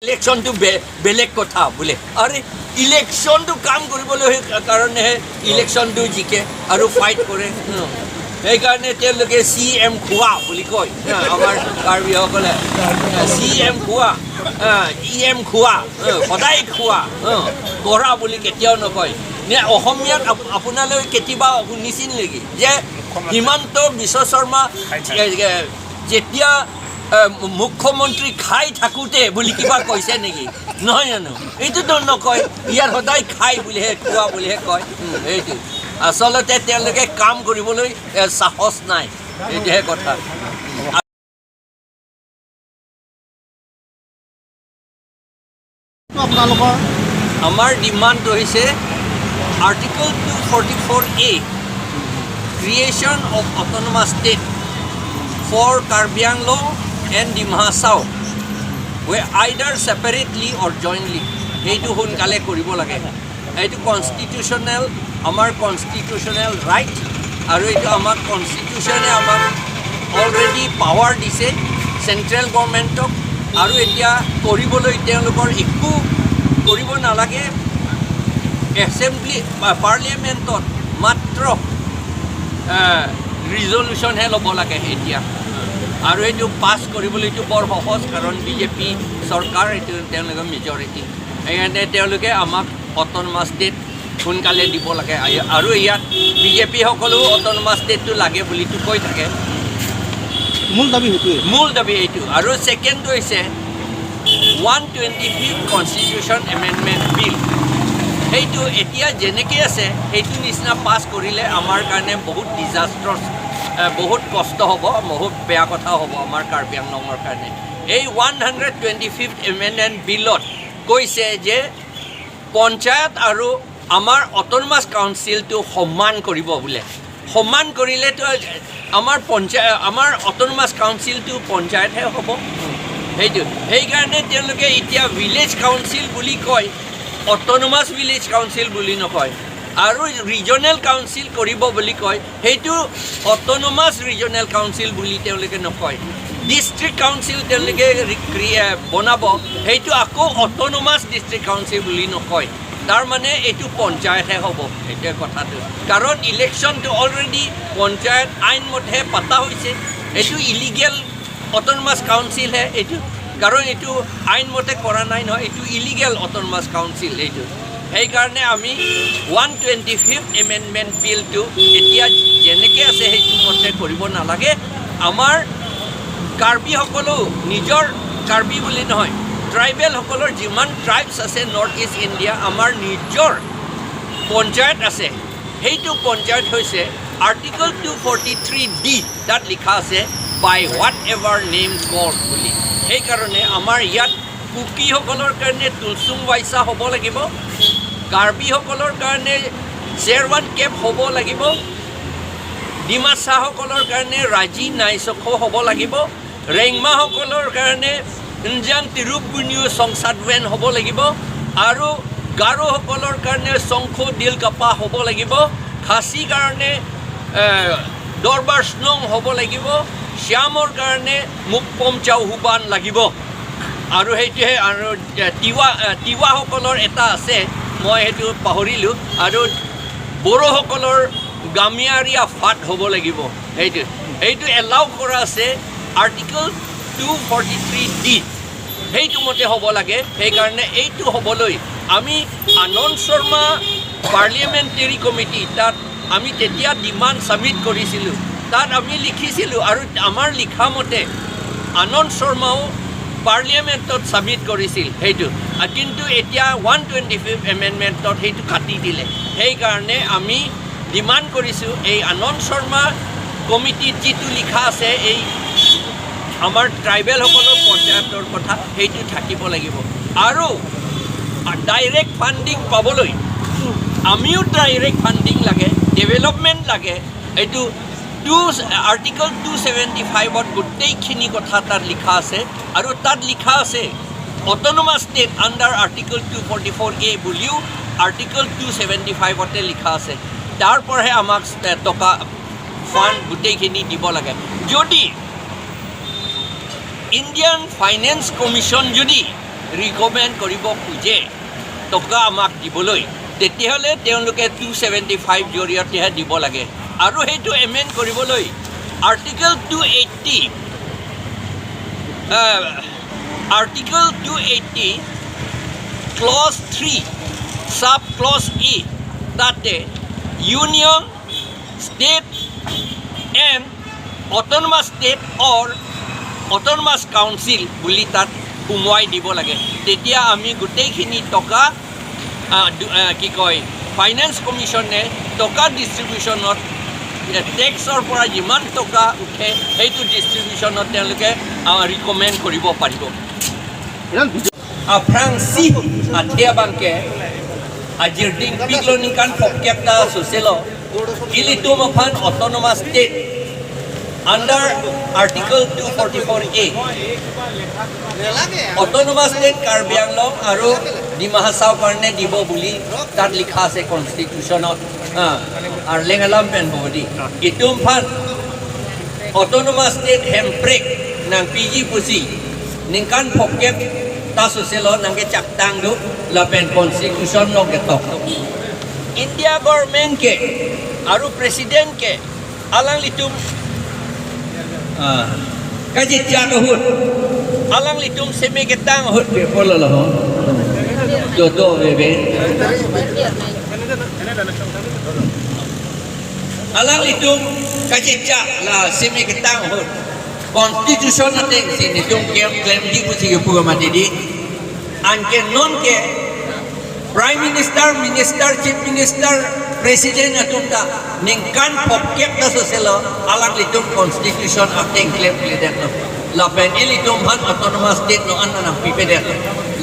ইলেকশ্যনটো বেলেগ কথা বোলে। আৰে, ইলেকশ্যনটো কাম কৰিবলৈ কাৰণেহে ইলেকশ্যনটো জিকে আৰু ফাইট কৰে। সেইকাৰণে তেওঁলোকে চিএম খোৱা বুলি কয়। আমাৰ কাৰ্বিসকলে চিএম খোৱা, ইএম খোৱা, সদায় খোৱা, কৰা বুলি কেতিয়াও নকয়। নে অসমীয়াত আপোনালোকে কেতিয়াবা শুনিছিল নেকি যে হিমন্ত বিশ্ব শৰ্মা যেতিয়া মুখ্যমন্ত্ৰী খাই থাকোঁতে বুলি কিবা কৈছে নেকি? নহয় জানো? এইটোতো নকয়। ইয়াত সদায় খাই বুলিহে, খোৱা বুলিহে কয়। সেইটো আচলতে তেওঁলোকে কাম কৰিবলৈ সাহস নাই, এইটোহে কথা। আপোনালোকৰ আমাৰ ডিমাণ্ডটো হৈছে Article 244A, creation of autonomous state for Karbi Anglong and Dima Hasao, we either separately or jointly, সেইটো সোনকালে কৰিব লাগে। এইটো কনষ্টিটিউশ্যনেল, আমাৰ কনষ্টিটিউশ্যনেল ৰাইট আৰু এইটো আমাক কনষ্টিটিউশ্যনে আমাক অলৰেডি পাৱাৰ দিছে চেণ্ট্ৰেল গভৰ্ণমেণ্টক। আৰু এতিয়া কৰিবলৈ তেওঁলোকৰ একো কৰিব নালাগে। এছেম্বলি বা পাৰ্লিয়ামেণ্টত মাত্ৰ ৰিজলিউশ্যনহে ল'ব লাগে এতিয়া। আৰু এইটো পাছ কৰিবলৈতো বৰ সহজ, কাৰণ বিজেপি চৰকাৰ, এইটো তেওঁলোকৰ মেজৰিটি। সেইকাৰণে তেওঁলোকে আমাক অট'নমাছ ষ্টেট সোনকালে দিব লাগে। আৰু ইয়াত বিজেপিসকলেও অট'নমাছ ষ্টেটটো লাগে বুলিতো কৈ থাকে। মূল দাবী সেইটোৱে। মূল দাবী এইটো। আৰু ছেকেণ্ডটো হৈছে 125th Constitution Amendment Bill। সেইটো এতিয়া যেনেকৈ আছে সেইটো নিচিনা পাছ কৰিলে আমাৰ কাৰণে বহুত ডিজাষ্টাৰ্ছ, বহুত কষ্ট হ'ব, বহুত বেয়া কথা হ'ব আমাৰ কাৰ্বি আংলঙৰ কাৰণে। এই 125th amendment বিলত কৈছে যে পঞ্চায়ত আৰু আমাৰ অট'নমাছ কাউন্সিলটো সমান কৰিব বোলে। সমান কৰিলেতো আমাৰ পঞ্চায়ত, আমাৰ অট'নমাছ কাউন্সিলটো পঞ্চায়তহে হ'ব সেইটো। সেইকাৰণে তেওঁলোকে এতিয়া ভিলেজ কাউন্সিল বুলি কয়, অট'নমাছ ভিলেজ কাউন্সিল বুলি নকয়। আৰু ৰিজনেল কাউন্সিল কৰিব বুলি কয়, সেইটো অট'নমাছ ৰিজনেল কাউন্সিল বুলি তেওঁলোকে নকয়। ডিষ্ট্ৰিক্ট কাউন্সিল তেওঁলোকে বনাব, সেইটো আকৌ অট'নমাছ ডিষ্ট্ৰিক্ট কাউন্সিল বুলি নকয়। তাৰমানে এইটো পঞ্চায়তহে হ'ব, সেইটোৱে কথাটো। কাৰণ ইলেকশ্যনটো অলৰেডি পঞ্চায়ত আইনমতেহে পতা হৈছে। এইটো ইলিগেল অট'নমাছ কাউন্সিলহে এইটো, কাৰণ এইটো আইনমতে কৰা নাই নহয়। এইটো ইলিগেল অট'নমাছ কাউন্সিল এইটো। সেইকাৰণে আমি 125th amendment বিলটো এতিয়া যেনেকৈ আছে সেইটো মতে কৰিব নালাগে। আমাৰ কাৰ্বিসকলেও নিজৰ, কাৰ্বি বুলি নহয়, ট্ৰাইবেলসকলৰ যিমান ট্ৰাইবছ আছে নৰ্থ ইষ্ট ইণ্ডিয়া, আমাৰ নিজৰ পঞ্চায়ত আছে। সেইটো পঞ্চায়ত হৈছে আৰ্টিকল 243D, তাত লিখা আছে "by whatever name called" বুলি। সেইকাৰণে আমাৰ ইয়াত কুকিসকলৰ কাৰণে তুলচুং ৱাইচা হ'ব লাগিব, কাৰ্বিসকলৰ কাৰণে চেৰৱান কেপ হ'ব লাগিব, ডিমাচাসকলৰ কাৰণে ৰাজি নাইচখ হ'ব লাগিব, ৰেংমাসকলৰ কাৰণে ইনজাং তিৰুপুনিউ সংসাদৱেন হ'ব লাগিব আৰু গাৰোসকলৰ কাৰণে শংখ দিল কাপা হ'ব লাগিব, খাচী কাৰণে দৰবাৰ স্নং হ'ব লাগিব, শ্যামৰ কাৰণে মুকপম চাওহুবান লাগিব। আৰু সেইটোহে। আৰু তিৱাসকলৰ এটা আছে, মই সেইটো পাহৰিলোঁ। আৰু বড়োসকলৰ গামিয়াৰীয়া ফাট হ'ব লাগিব। সেইটো এলাউ কৰা আছে আৰ্টিকল 243D, সেইটো মতে হ'ব লাগে। সেইকাৰণে এইটো হ'বলৈ আমি আনন্দ শৰ্মা পাৰ্লিয়ামেণ্টেৰী কমিটি, তাত আমি তেতিয়া ডিমাণ্ড ছাবমিট কৰিছিলোঁ। তাত আমি লিখিছিলোঁ আৰু আমাৰ লিখা মতে আনন্দ শৰ্মাও পাৰ্লিয়ামেণ্টত ছাবমিট কৰিছিল সেইটো। কিন্তু এতিয়া 125 এমেণ্ডমেণ্টত সেইটো কাটি দিলে। সেইকাৰণে আমি ডিমাণ্ড কৰিছোঁ, এই আনন্দ শৰ্মা কমিটিত যিটো লিখা আছে এই আমাৰ ট্ৰাইবেলসকলৰ পঞ্চায়তৰ কথা, সেইটো থাকিব লাগিব। আৰু ডাইৰেক্ট ফাণ্ডিং পাবলৈ আমিও ডাইৰেক্ট ফাণ্ডিং লাগে, ডেভেলপমেণ্ট লাগে। এইটো আৰ্টিকল 275ত গোটেইখিনি কথা তাত লিখা আছে। আৰু তাত লিখা আছে autonomous state under Article 244A বুলিও আৰ্টিকল 275তে লিখা আছে। তাৰ পৰাহে আমাক টকা ফাণ্ড গোটেইখিনি দিব লাগে। যদি ইণ্ডিয়ান ফাইনেন্স কমিশ্যন যদি ৰিকমেণ্ড কৰিব খোজে টকা আমাক দিবলৈ, তেতিয়াহ'লে তেওঁলোকে 275 জৰিয়তেহে দিব লাগে। আৰু সেইটো এমেণ্ড কৰিবলৈ Article 280 clause 3 sub clause E, তাতে union, state and autonomous state or autonomous council বুলি তাত সোমোৱাই দিব লাগে। তেতিয়া আমি গোটেইখিনি টকা কি কয়, ফাইনেন্স কমিশ্যনে টকা ডিষ্ট্ৰিবিউশ্যনত, টেক্সৰ পৰা যিমান টকা উঠে, সেইটো ডিষ্ট্ৰিবিউশ্যনত তেওঁলোকে ৰিকমেণ্ড কৰিব পাৰিব। Afrang si athia bangke ajirding piglo ningkan pokep ta soselo ilitum aphan autonomous state under Article 244A, autonomous state Karbi Anglong আৰু ডিমা হাছাও কাৰণে দিব বুলি তাত লিখা আছে কনষ্টিটিউশ্যনত। আৰু লেঙালাম পেন হ'ব দি ইতুম ফান autonomous state hemprek nang PG pusi ningkan pokep ta soselo nang ke chaktang du la pen constitution long ke tok India government ke aru president ke alang litum kaji cha hut alang litum semi ke tang hut be polo lo do do be alang litum kaji cha la semi ke tang hut constitution ateng si nitum ke claim di pusi ke pura mati di anke non ke prime minister, minister, chief minister, president atum ta ningkan pokep ta soselo alang litum constitution ateng claim kledet no la pen ilitum han autonomous state no an nang pipedet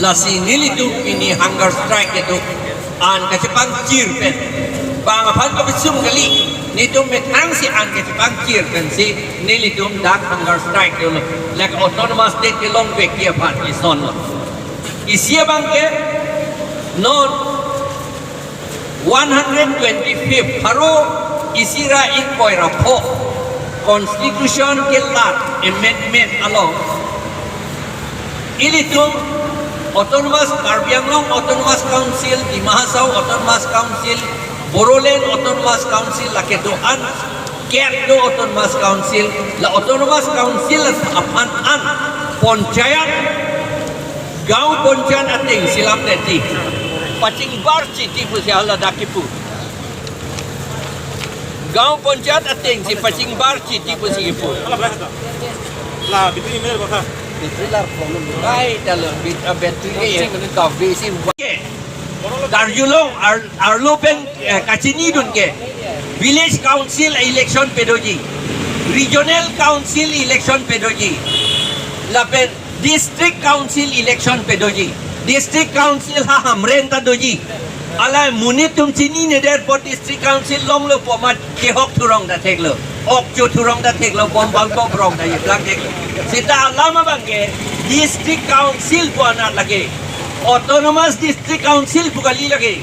la si nilitum ini hunger strike itu an kasipang cheer pen bang aphan ka besum kali nitum metang si an kasipang cheer pen si nilitum dak hunger strike lo like autonomous state ke long be kia phan ison lo isia bangke non 125 haro isira in koira pho constitution ke lat amendment along ilitum autonomous Karbi Anglong Autonomous Council, Dima Hasao Autonomous Council, Bodoland Autonomous Council lake do an ket do Autonomous Council la Autonomous Council aphan an panchayat গাঁও panchayat ating silam neti paching bar chiti pu si hala dakipu গাঁও panchayat ating si paching bar chiti pu si pu La bitri email কথা kai talo bit a betri ke coffee si ke Darjulong arlo pen kachini dun ke village council election pedoji, regional council election pedoji, lapen district council election pedoji, district council ha hamren ta doji ala muni tum chini ne der po district council long lo pomat ke hok thurong da theklo ok chu thurong da theklo bom bang bom rong da ye blang theklo sita alama bangke district council po na lage autonomous district council pugali lage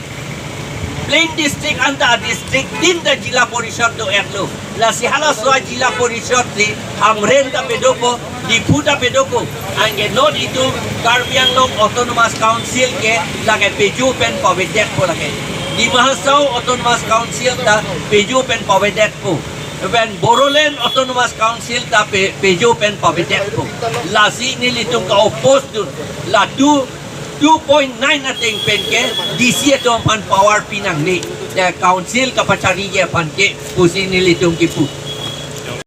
plain district anta district tinta jila parishad do eklo la sihala soa jila parishad si hamren ta pedopo Diphu ta pedopo ange not itu Karbi Anglong Autonomous Council ke lage peju pen pawe det po lage Dima Hasao Autonomous Council ta peju pen pawe det po ben Bodoland Autonomous Council ta peju pen pawe det po la si nilitum ka oppose dun la 2.9 ating pen ke DC ito ang pan power pinang ni the council kapachari ye pan ke pusi nilitum ki pu.